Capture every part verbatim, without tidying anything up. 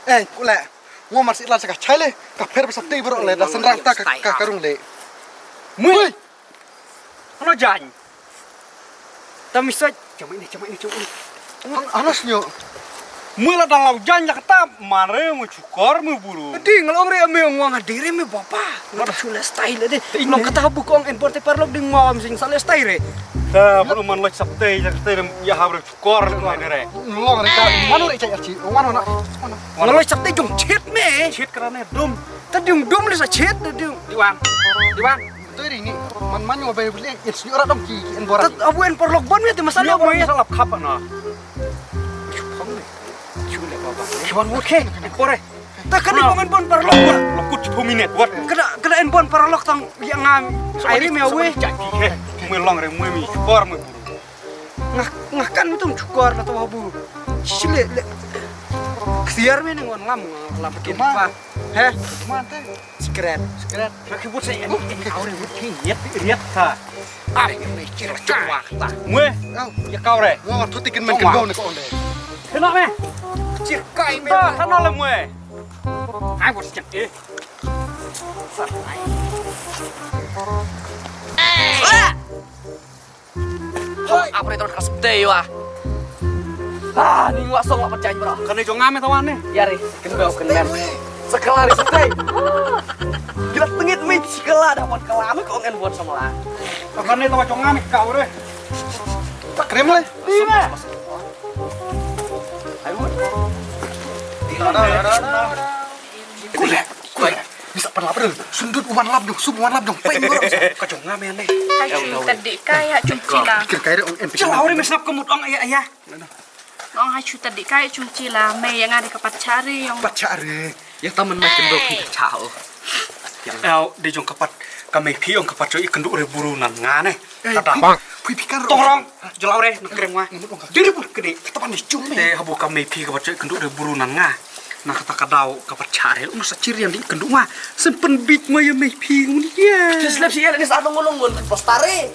Ei, kule. Ngwa mar sih lan sa ka chai le. Ka pher ba sa tei bro le. Da senrang ta ka ka karung le. Mui. Ano jan. Tamisoj. Chamai ni, chamai ni, chamai ni. Ano snyo. Mui la dang lau jan la kata mare mu chukor mu buru. Ti ngal ong re ame ngwa nga dire me bapa. Ngal chule style de. Ngal kata bu kong en porte parlok ding ngwa am sing sale style re. Ta buru man loj sapte, sapte ya habre. Kor le ngai dere. Long re ka. Mano re chai archi. Mano na. Ngalo chak te jong chet me. Chet kra ne dum. Ta dum dum le sa chet dum. Diwang. Diwang. Toi ri ni. Man man yo bai bule. It's you radom ki ki en bora. Tat abu en porlok bon me te masala mo ya. Masala khap na. Chupang le. Chule baba. Kiwan mo ke. Kore. Ta kan ni en bon porlok. Lokut two minute. What? Kada kada en bon porlok tang ya ngam. Ai ri me we. Chak ki he. Mui long re mui mi. Kor mui. Nga nga kan tum chukor la tawa bu. Chile le. Ksiar me nang wan lam lam kin pa. He? Mante. Secret. Secret. Laki but saya ni. Kau ni but kin yet yet ta. Ai me chira chwa ta. Mue. Ya kau re. Wa tu tikin men kin bau ni ko onde. Kena me. Chir kai me. Ta sana le mue. Ai but siap eh. Hoi. Apa itu kasih teh wah. Ah, ni ngwa song apa jan bro. Kane jong ngam tawa ne. Ya ri, ken bel ken men. Sekala ri sete. Gila tengit mi sekala dapat kelama kong en buat sama lah. Kane tawa jong ngam kau re. Tak krim le. Ayo. Kule, kule. Bisa pan lap dong. Sundut wan lap dong, sum wan lap dong. Peng bro. Ka jong nga me ne. Hai chu tadi kai ha chung chila. Pikir kai re ong en pikir. Chila ori me sap ka mut ong aya aya. Ong hai chu tadi kai chung chila me ya nga de ka pat chari ong. Pat chari. Ya taman mai kendo ki cha o. Au de jong ka pat ka me phi ong ka pat cho i kendo re buru nan nga ne. Tata. Pui pikar. Torong. Jelaw re, na krem nga. Diri pun kede. Kata pan ni chung ni. Te habu ka mei phi ka bacha kendu de buru nan nga. Na kata ka daw ka bacha re. Una sa chiri yang di kendu nga. Sen pen bit nga ya mei phi ngun ya. Just lep si ya ni sa nung nung ngun postare.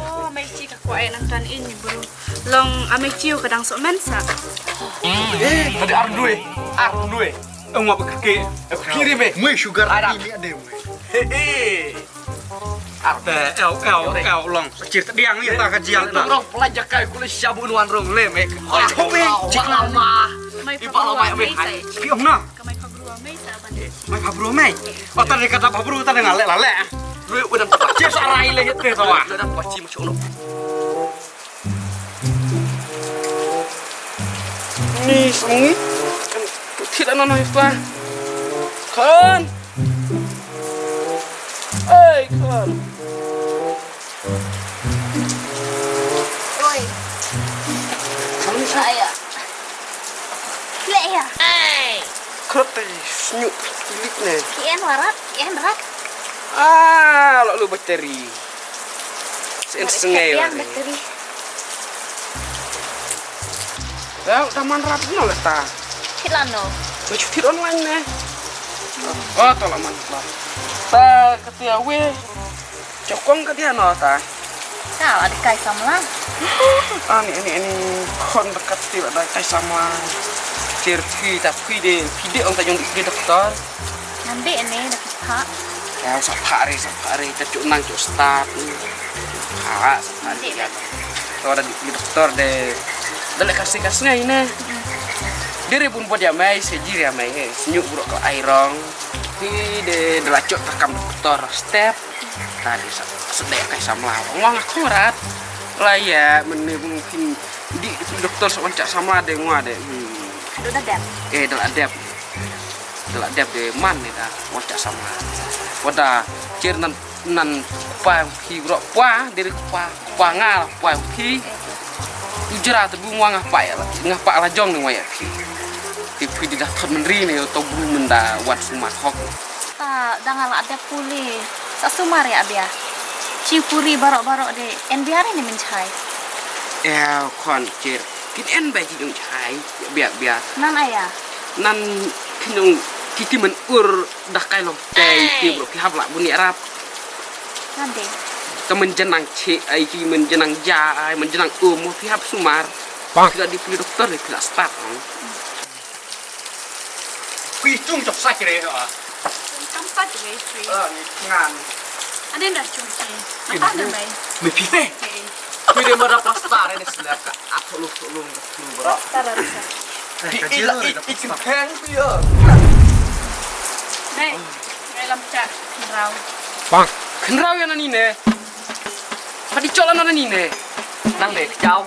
Oh, mei chi ka ko ai nang tan in ni buru. Long a mei chi ka dang so men sa. Eh, tadi ar due. Ar due. Eng wa ba kake, eh, kiri me. Mui sugar ni mi ade mui. He he. Ar. Eh, el, el, el, long. Kir tediang ya ta ka jial na. Orang pelajak kai kule shabu nuan rong le me. Oh, me. Cik lama. Ipa lama me. Ki ong na. Mai pabru mai. Oh, tadi kata pabru tadi ngale lale. Lu udah pakai sarai le hit ke sawa. Udah pakai macam Ni sangit. Kan tu tidak nana itu ah. Kan. Hei, kan. Oi. Kamu saya. Lek ya. Kereta senyuk bilik ni. Kian warat, kian rat. Ah, lalu bateri. Sen sengai lah. Bateri. Dah, dah man rap no lah ta. Thit la no. Macam thit online ni. Oh, tolak man lah. Ta ketia weh. Chokong ketia no ta. Ka la de kai samla. Ani ani ani khon dekat ti la de kai samla. Tir phi ta phi de phi de ong ta jong de doktor. Ngan de ne de pha. Ya sa pha re sa pha re ta chu nang chu start. Pha sa pha re ya. To da de doktor de. De le kasi kasi ngai ne. De re bun bot ya mai se jir ya mai he. Senyuk buruk ke airong. Phi de de la chu ta kam doktor step. Tadi sa sedek kai samla. Wang aku rat. Lah ya mene mungkin di doktor sa wancak samla de ngwa de. Hmm. Aduh dadap. Eh dal adap. Dal adap de man ni da wancak samla. Wada cer nan nan pa phi bro pa diri pa pa nga pa phi. Ujra tu bu ngwa ngapa ya. Ngapa la jong ni ngwa ya phi. Phi phi di dah thot menri ni to bu menda wan sumat hok. Ta dang ala dep puli. Sa sumar ya bia. Chi puri barok-barok de. En bia ni menchai. Eh, khon chir. Kin en bai chi jong chai. Bia bia. Nan aya. Nan kin jong kiti men ur dah kai long. Tei ti bro ki hap la buni arap. Nan de. Ka men jenang chi ai ki men jenang ja ai men jenang um ki hap sumar. Ki la di puli doktor ni ki la start. Hmm. Tung jok sa kire ha. Kam sa kire sui. Ah, ni ngan. Ane na chung chi. Apa na mai? Me pi pe. Pi de mara pasta re ne slap ka. Atolong tolong ka tolong bara. Pasta ra sa. Pi ila i i kin peng pi ya. Nei, nei lam cha khynraw. Bang. Khynraw ïa nani ne. Padi chola nani ne. Nang de kjaw.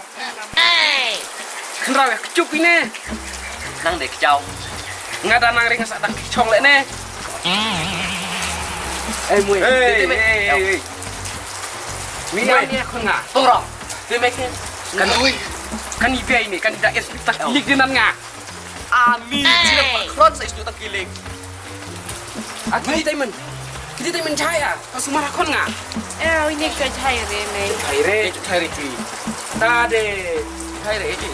Khynraw ïa kchup ine. Nang de kjaw. Nga da nang ring sa dang chong le ne. Eh mui. Hey, hey, hey. Mi nang ni khun nga. Toro. Te me ke. Kan oi. Kan i bai ne kan i da es tak lik di nan nga. Ani, sila pakron sa isu tak kilik. Aku di taimen. Di taimen chaya. Ka sumar khon nga. Eh, ini ka chai re me. Chai re, chai re ki. Ta de. Chai re ki.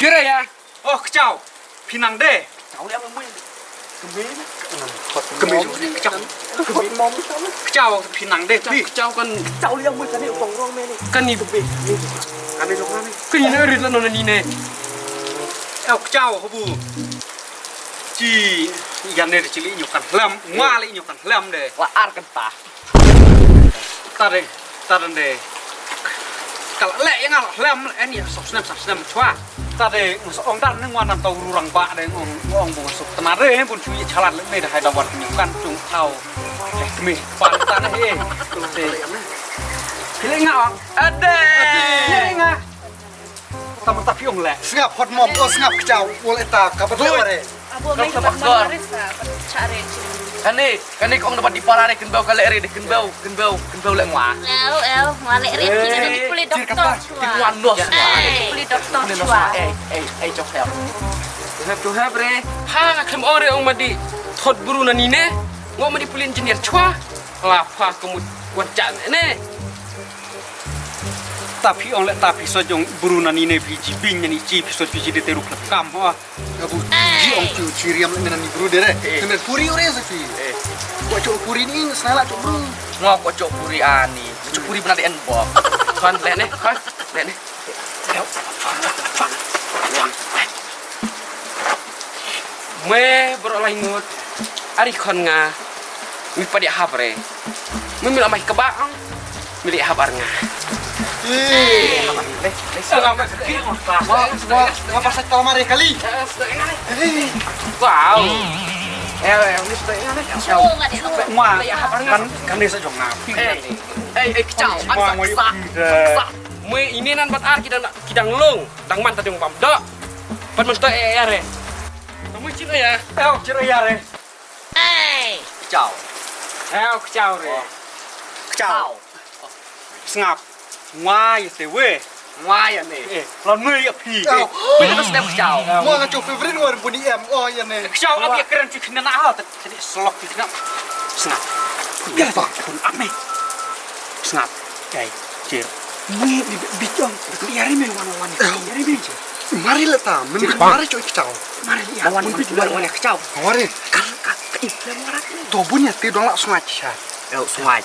Kira ya. Oh, kchau. Phi nang de. Kchau liang mui. Kembe. Kembe kchau. Kembe mom. Kchau phi nang de. Kchau kan. Kchau liang mui kan ni pong rong me ni. Kan ni be. Kan ni jong ni. Kan ni na rit la non ni ne. Au kchau habu. Chi yan ne chi li nyu kan hlam. Nga li nyu kan hlam de. Wa ar kan ta. Tare, tare de. Kal le yang al lem en ya sop snem sop snem chwa. Tare ngus ong dan neng wan tau rurang ba de ngong ngong bung sop tana de bun chu ye chalat le ne de hai da wan ni kan chung thau. Eh, kemi pan tan he. Te. Pile nga ong. Ade. Pile nga. Tama tapi ong le. Sngap hot mom, oh sngap kchau. Wol eta ka ba dore. Abo mai ba ma re sa, ba cha re chi. Kane, kane kong dapat di para re kenbau kale re de kenbau, kenbau, kenbau le ngwa. Leo, leo, ngwa le re chi ni puli doktor chwa. Kin wan nos. Puli doktor chwa. Eh, eh, eh, chok leo. Chok leo, chok leo re. Ha, kem ore ong madi. Thot buru na ni ne. Ngo madi puli engineer chwa. La pha kemut wan cha ne. Ta phi ong le ta phi so jong bru na ni ne phi ji bing ni ji phi so phi ji de te ruk kam ha. Abu ji ong chu chi riam le na ni bru de re. Te me puri ore sa phi. Ko cho puri ni sa la cho bru. Ngo ko cho puri ani. Cho puri bna de en bo. Kan le ne, kan le ne. Me bro lai ngut. Ari khon nga. Mi padi hap re. Mi mi la mai kaba ang. Mi li hap ar nga. Eh. Wa wa wa pasal tau mare kali. Wow. Eh, eh, ni sudah ingat ni. Kan kan ni sa jong nga. Eh, eh, kecau. Mui ini nan bat ar kita nak kidang long. Dang man ta dang bam da. Pat man ta e ya re. Kamu cin ya. Tau cin ya re. Kchau. Kchau re. Kchau. Sngap. Ngwa ya te we. Ngwa ya ne. Eh, lon me ya phi. Phi na snem kchau. Ngwa nga chu favorite war buni em. Oh ya ne. Kchau la bi kren chu kina na ha. Tadi selok di kena. Sngap. Ya ba pun ame. Sngap. Kai, cir. Ni ni bijong. Ni hari me wan wan. Ni hari me cir. Mari le ta, men mari choi kchau. Mari ya. Wan wan wan kchau. Mari. Kan kan ni le mara. To bun ya ti dong la sungai cha. Yo sungai.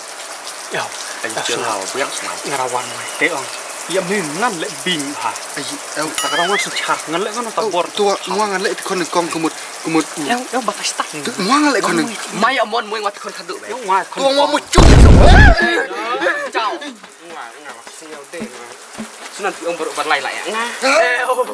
Yo. Ai cir ha, bu yang sungai. Ngara wan mai. Te ong. Ya men nan le bing ha. Ai yo. Ta ka wan sun char ngan le ngan ta bor. Tu ngwa ngan le ti kon kong kemut. Kumut. Yang yang batas tak. Muang lek kono. Mai amon muang wat kon kadu be. Yang mai kon. Tuang mau mucuk. Ciao. Nga nga sing yau de. Sunan pi ong baru berlai lah ya. Nga. Eh oh.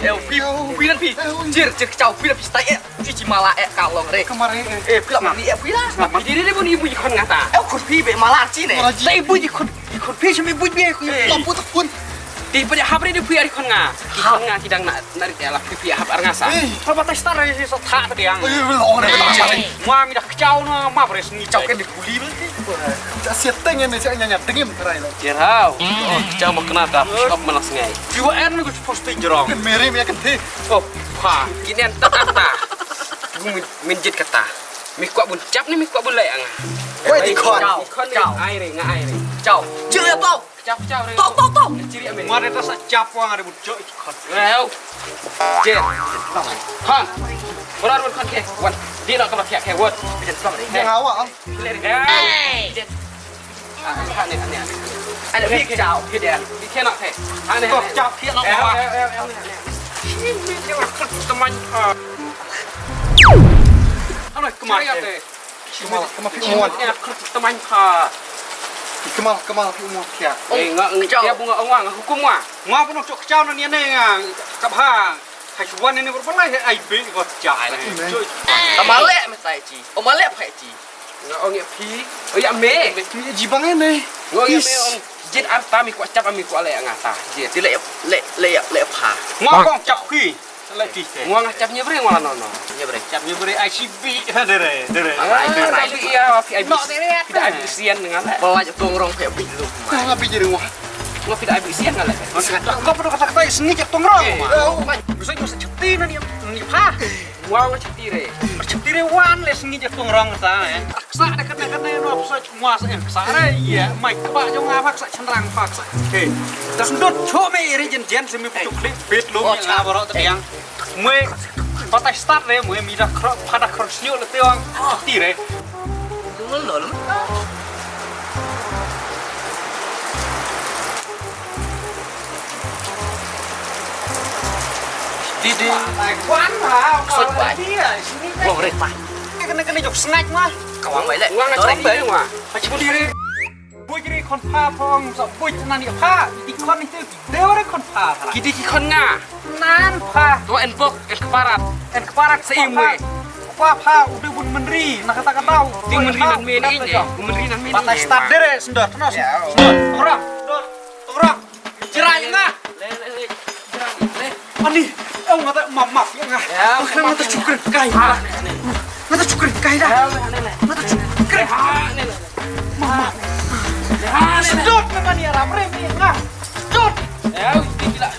Eh pi pi nan pi. Cir cir ciao pi lah pi stai eh. Cuci mala eh kalong re. Kemarin eh. Eh pi lah mami eh pi lah. Mami diri diri pun ibu ikon ngata. Eh kur pi be malar cine. Tapi ibu ikon ikon pi cuma ibu be. Tapu tapun. Ti pun hap re di pi ari kon nga. Kon nga kidang na. Narit ïa la phi phi hap ar nga sa. Haba ta star ïa sa tha ta diang. Mwa mi da kchau na ma bres ni chau ken di puli bel ti. Cha siat teng ne cha nya nya tengim trai lo. Jerau. Kchau ma kena ka shop manas ngai. Jiwa en mi ku post ti jerong. Meri mi kan ti. Oh, ha, kinen ta ta. Min jit kata. Mi kwa bun chap ni mi kwa bun lai anga. Wei di kon. Kchau. Ai re nga ai re. Kchau. Jil ya tau. Kchau kchau re. Tau tau tau. Ciri amen. Mare ta sa chap wang ada bucok ikon. Reu. Jen. Kon. Ora ora kon ke. Wan. Di nak kalau kiak ke wan. Jen kon re. Yang awak ah. Jen. Ah, ni ni ni. Ada kchau. Jen. Di ke nak ke. Ane. Kchau kiak nak awak. Ini yang aku teman. Ano kemana? Kemana, kemana phi umwan? Ini aku teman ha. Kemana, kemana phi umwan kia? Eh, nga, nga, bunga, nga hukum nga. Nga pun cok kacau na ni ne nga. Kap ha. Hai chuan ni berbalai ai be ko cak. Ka malek me sai ci. O malek phai ci. Nga ong ya phi. O ya me. Ji bang ne. Nga ong ya me ong. Jit arta mi kwah cap mi kwah leh nga ta. Jit. Ti leh leh leh leh pha. Nga kong cap phi. Leh phi. Nga nga cap nyebre nga no no. Nyebre. Cap nyebre ai ci bi. Dere dere. Ai bi ya phi ai bi. Phi da ai bi sian nga leh. Pala jong rong phi bi lu. Nga bi jere nga. Nga phi da ai bi sian nga leh. Ko pa kata kata sngi jak tong rong. Bisa bisa cheti na ni ni pha. Wa nga cheti re. Cheti re wan le sngi jak tong rong ta eh. Sa da kata kata no sa wa sa eh sa re ye mai kba jong nga pha sa chanrang pha sa. He. Das ndot cho me ri jen jen simi putuk klik bit lu mi la baro ta diang. Mui patai start re mui mi da kro pada kro snyo le tiang. Cheti re. Dungul dol. Didi. Ai kwan ha. Sot bai. Wong rit bai. Kena kena jok sngac ma. Kawang bai le. Wang acong bai ma. Aci budi ri. Buj ri kon pha phong sa buj nani pha. Di kon itu. Dewa ri kon pha. Kidi ki kon nga. Nan pha. To en bok en kparat. En kparat sa imwe. Pha pha udah bun menri na kata kata. Di menri nan meni ne. Menri nan meni. Patai start dere sendot nos. Sendot. Orang. Sendot. Orang. Jirai nga. Ani, eh nga ta mama ya nga. Nga ta chukri kai. Nga ta chukri kai da. Nga ta chukri. Mama. Sudut na mani aram rem ni nga. Sudut. Ya, ini gila.